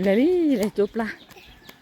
လဲၤလံ လဲၤကၠိပျၢ်. တၢ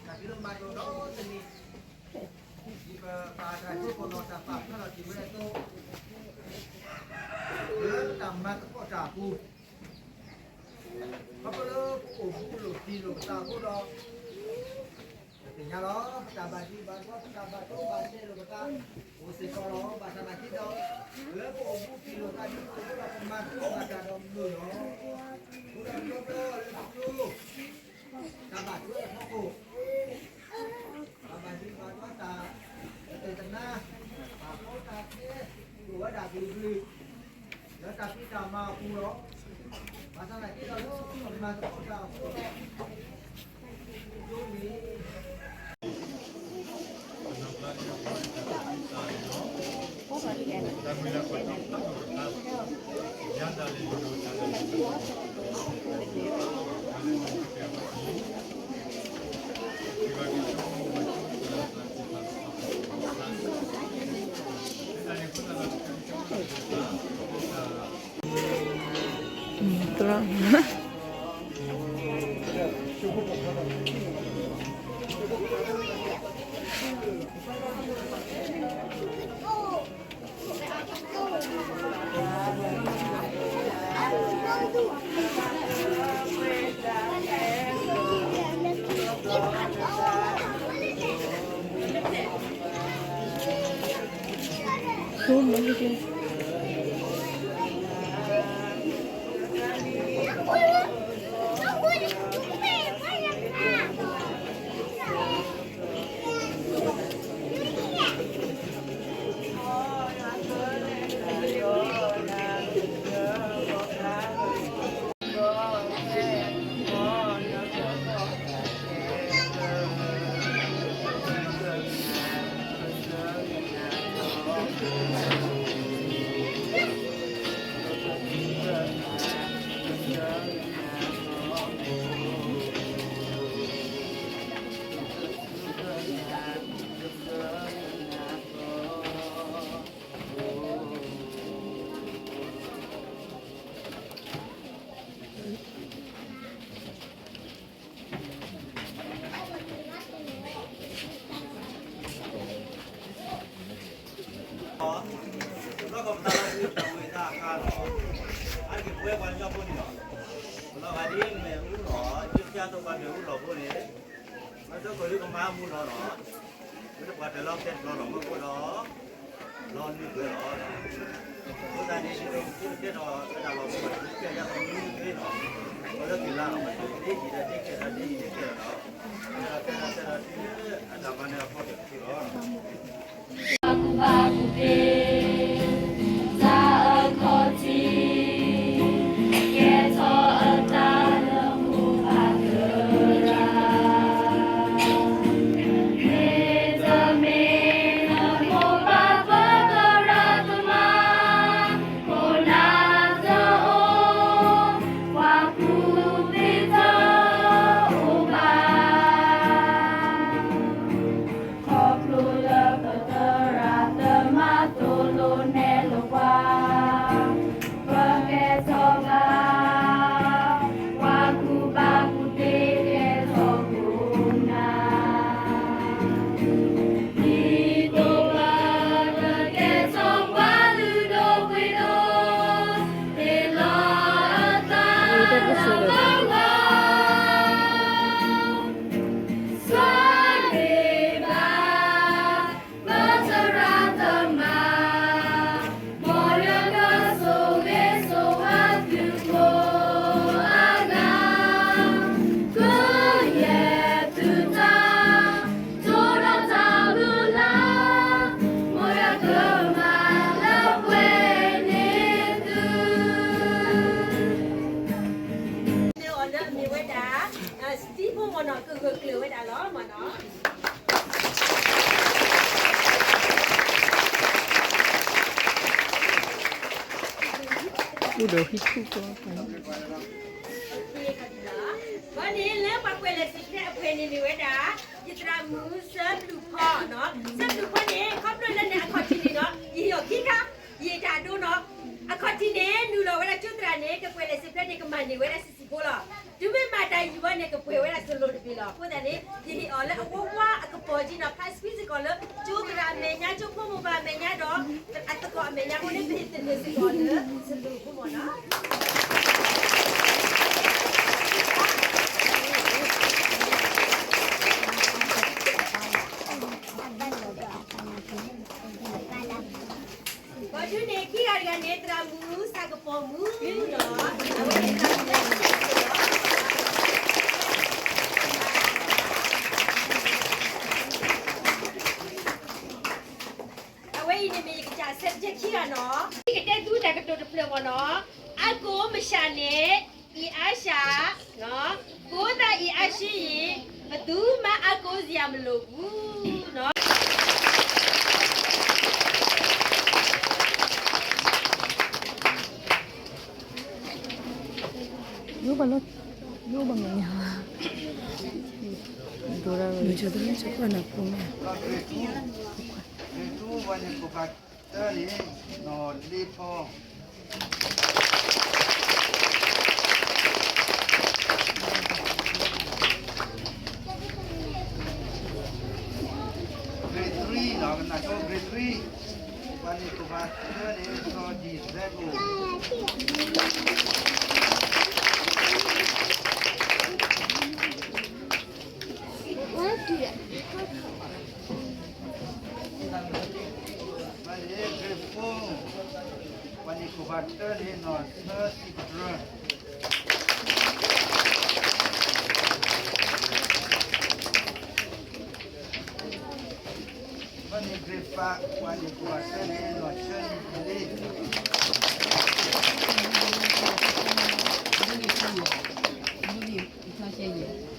်ဖံးလိမၤဒိၣ်ဒီးတနံၤ, ဒ်ပပာ်တၢ်ဆိကမိၣ်လီၤတၢ်ပာ်ဖျါလီၤတံၢ်ဝဲအသိး, လၢတၢ်မၤသကိးတၢ်အပူၤ, ခီဖျိလၢပအိၣ်ဘူးလိာ်တံၢ်လိာ်ပသးအဃိဒီး, ပသ့ၣ်ညါလီၤ ပတၢ်ဘၣ်ဒံးဘၣ်ဒီး ပတၢ်ဘၣ်ဒိဘၣ်တဲလိာ်ပသး အိၣ်စ့ၢ်ကီးလီၤ. ဘၣ်ဆၣ်သနာ်က့ဒီး, လၢပအိၣ်ဘူးတံၢ်လိာ်သးဒ်န့ၣ်အဃိဒီး ပမၤသကိးဘၣ်တၢ်ဒီးမုာ်လီၤ. အဃိဒီး ခီဖျိလၢပက တၢ်ဘၣ်ထွဲအဖီခိၣ်, တၢ်ဘၣ်ဒံးဘၣ်ဒီးတၢ်, ပသ့ၣ်ညါ, တၢ်ကီတၢ်ခဲ, အိၣ်ဝဲဒၣ်ကလုာ်ကလုာ်, လၢတၢ်ဖံးတၢ်မၤအပူၤလီၤ. ဘၣ်ဆၣ်သနာ်က့ဒီး လၢပမၤသကိးတၢ်အဃိဒီး, ဒ်န့ၣ် လီၤကီၢ်ပသးလီၤဒုးတၢ်ဝံၣ်တၢ်အခါလီၤ, အါတက့ၢ်ပဝဲပှၤကညီဖိန့ၣ်လီၤ, လီၤဂာ်ဒ်မဲာ်အူလီၤ, ဒ်ပျၢ်သိးပှၤမဲာ်အူလီၤဖိန့ၣ်, မ့ၢ်တၢ်ကိၢ်လံကမၤမူလီၤလီၤ, မ့ၢ်တပှၤတၢၢ်လီၤကဲတဘျီလီၤ မ့ၢ်ဃိဒီး, လီၤနုာ်ပှဲၤလီၤ, အဃိသတးန့ၣ် ဒ်သိးကဲထီၣ်တၢ်လီၤမူဘၣ်တကဲယါသးမူသ့လီၤ, အဝဲလၢက့ၤလါလီၤ မ့ၢ်တကဲဒ်အံၤဒီးဒ်ကဲထီၣ်ဒ်အံၤန့ၣ်ကဲထီၣ်လီၤ, ကဲထီၣ်ကဲထီၣ်ကဲထီၣ်ဒ်အတၢ်မၤနၢၤအဖီတၢၣ်တက့ၢ်လီၤ. ခီဖျိ ဒီးဟံၣ်ထူၣ်ကီၢ်ပှၤန့ၣ် ဘၣ်န့ၣ်လၢပှၤကွဲးလံာ်စုဖျဲၣ်အပှဲၤန့ၣ်မ့ၢ်ဝဲဒၣ် ယသရၣ်မုၣ်စၢဖျူးဖီနီၤ, စၢဖျူးဖီန့ၣ် ခီဖျိလၢန့ၣ်အခီၣ်ထံးန့ၣ်နီၤ ယဟ့ၣ်အီၤခံခါ, ယဟ့ၣ်တၢ်အဒိနီၤ, အခီၣ်ထံးန့ၣ် နုာ်လီၤဝဲဒၣ်ကၠိသရၣ်န့ၣ် ကကွဲးလံာ်စုဖျဲၣ်န့ၣ် ကမၤန့ၢ်ဝဲဒၣ်ဆံးဆံးဖိလီၤ. တုၤမ့ၢ်မၤတၢ်ယံာ်ဘၣ်န့ၣ် ကပှဲၤဝဲဒၣ်စလိၤတဘ့ၣ်လီၤ. အဃိသတးန့ၣ် ယဟ့ၣ်အီၤလၢအဝဲဝါအကပီၤက့နီၤ ဖးစကွံစ့ၢ်ကီးလၢ ကၠိသရၣ်အမဲာ်ညါ ကၠိဖိမိၢ်ပၢ်အမဲာ်ညါဒီး အသကိးအမဲာ်ညါအဃိန့ၣ် ပဟ့ၣ်သန့ၤစ့ၢ်ကီးလၢစလိၤဖိမ့ၢ်နီၤ. ဘၣ်ဒုးန့ၣ် ခံဂၤတဂၤန့ၣ် သရၣ်မုၣ်စးကပီၤမုၣ်နီၤ, အဝဲန့ၣ် အဝဲအံၤန့ၣ်မ့ၢ်ယကစၢ်ဆဲးတကဲခံဂၤနီၤ, ယကတဲသုတၢ်ကတိၤတဖျၢၣ်မ့ၢ်နီၤ, အါကိးမၢ်ရှးန့ၣ် အံၤအါရှၢ, ကိးသးအံၤအါရှၢအံၤ, ပသူမၤအါကိးစံယၤမလိာ်ပူၤနီၤ. ယိဘၣ်လီၤ, ယိဘၣ်မ့ၢ်, ဒိၣ်ဒၣ်, မ့ၢ်, တၢန့ၣ် နီၢ်လ့ဖီ Grade three နီၤ, ကနၣ်ကၠိ grade three, ပှၤန့ၣ်ခိၣ်ဖးတၢန့ၣ် စီၤဒံၣ်စဲးဘိၣ် ပှၤန့ၣ် grade four, ပှၤန့ၣ်ခိၣ်ဖးတၢန့ၣ် နီၢ်ဆၢစံးတြၢ, ပှၤန့ၣ် grade five, ပှၤန့ၣ်ခိၣ်ဖးတၢန့ၣ် နီၢ်ဆၢနံၣ်လ့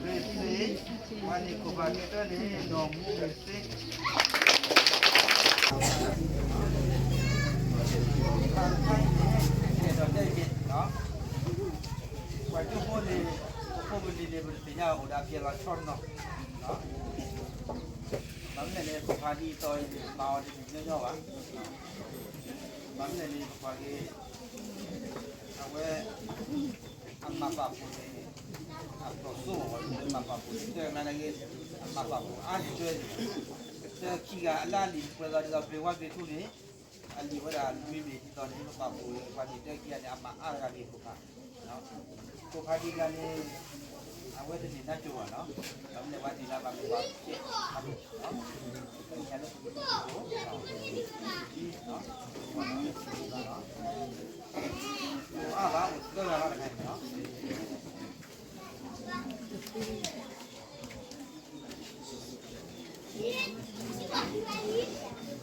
grade six, ပှၤန့ၣ်ခိၣ်ဖးတၢန့ၣ် နီၢ်မူဂ့ၤသ့, ပှၤကၠိဖိန့ၣ် ပဖိပလံၤန့ၣ် ပတသ့ၣ်ညါအိၣ်ဒၣ်ဖဲလီၤဆီနီၤ, ဘၣ်မနုၤလဲၣ်န့ၣ် ပဖးဒ်သိးအံၤန့ၣ် မၤအီၤတမံၤညီညီဘၣ်, ဘၣ်မနုၤလဲၣ်န့ၣ် ပပှၤက့ၤ အဝဲ အမၤပာ်ဖှိၣ်န့ၣ် အကျိၤစိ မၤပာ်ဖှိၣ်န့ၣ် တၢ်နာ်က့ အမၤပာ်ဖှိၣ်အါကတၢၢ်န့ၣ် တၢခံဂၤအလၢအလံာ် ပှဲၤသီဒ်သိး grade one grade two န့ၣ် အလံာ်ဝဲဒၣ်လွံၢ်မ့ၢ်ဒ်သိးန့ၣ် ပပာ်ဖှိၣ်ပှၤန့ၣ်တၢခံဂၤန့ၣ် အမၤအါတဂၤန့ၣ်ခိၣ်ဖး, ခိၣ်ဖးဒ်ဂၤန့ၣ် အဝဲတန့ၢ်နါကၠိဘၣ်နီၤ, ဘၣ်မနုၤလဲၣ် ပှၤန့ၢ်လၢဘၣ်မ့ၢ်ပှၤကဲအါဒိၣ်, တန့ၢ်လၢပှၤကဲအါဒိၣ်, အါဘၣ်အိၣ်သၢဂၤဘၣ်တခါန့ၣ်နီၤ.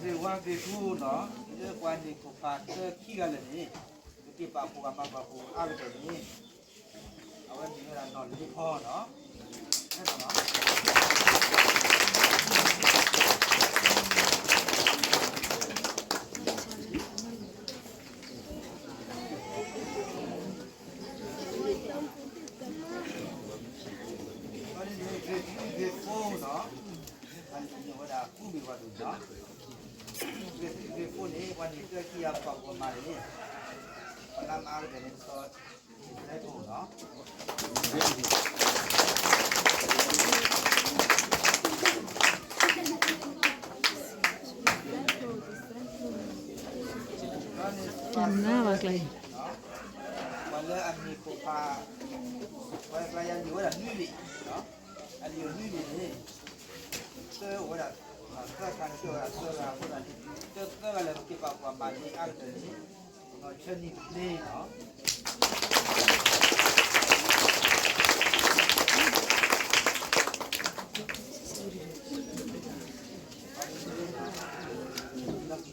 Grade one grade two နီၤ, လၢပှၤန့ၢ်ခိၣ်ဖးတၢခံဂၤလၢာ်န့ၣ် ပက့ၤပာ်ဖှိၣ်အမၤပာ်ဖှိၣ်အါကတၢၢ်န့ၣ် အဝဲမ့ၢ်ဝဲဒၣ်နီၢ်လ့ဖီနီၤ, grade three grade four နီၤ, အန့ၣ်ဝဲဒၣ်ကူမ့ၢ်ဝဲဒၣ်နီၤ, grade three grade four န့ၣ် ပှၤန့ၢ်တၢခံဂၤပာ်ဖှိၣ်မၤန့ၣ် ပှၤလၢမၤအါကတၢၢ်န့ၣ် စီၤဒံၣ်စဲးဘိၣ်နီၤ. ပှၤလၢအမ့ၢ်ခိၣ်ဖး, ပှၤကျါယၤန့ၢ်ဝဲဒၣ်နွံဘ့ၣ်, အလံာ်အိၣ်နွံဘ့ၣ်န့ၣ်, သၢအိၣ်ဝဲဒၣ်, သၢခါန့ၣ် ကဲဝဲဒၣ်သၢဂၤအဃိသတးန့ၣ် တၢသၢဂၤလၢပက့ၤပာ်ဖှိၣ်အမၤန့ၢ်အါကတၢၢ်န့ၣ် နီၢ်ဆၢနံၣ်လ့နီၤ.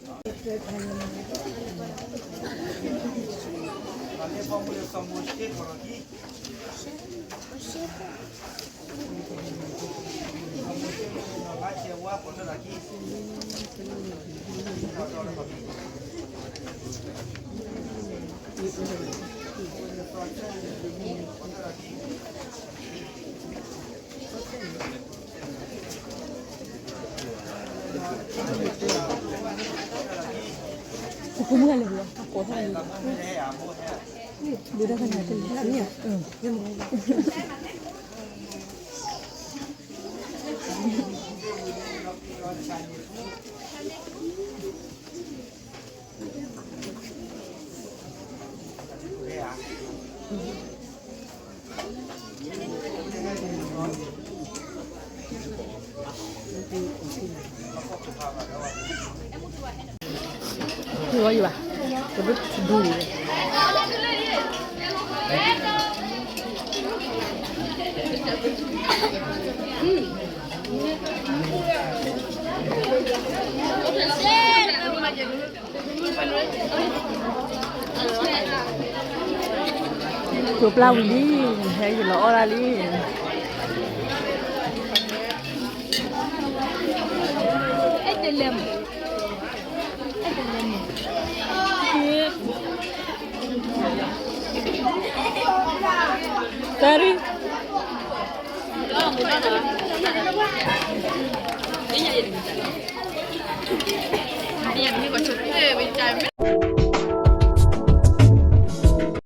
နီၢ်ဆၢဝါ ပိာ်ထွဲလီၤခံ, နီၢ်ဆၢဝါ ပိာ်ထွဲလီၤခံ. ယဝဲယဘၣ်, တဘျီဒူၣ်န့ၣ် ကျိၤပျၢ်ဝံၤလံ, ဟဲယလီၤအီၣ်ဒၣ်လံ. တၢ်ရံၣ်, မ့ၢ်ကဆိကမိၣ်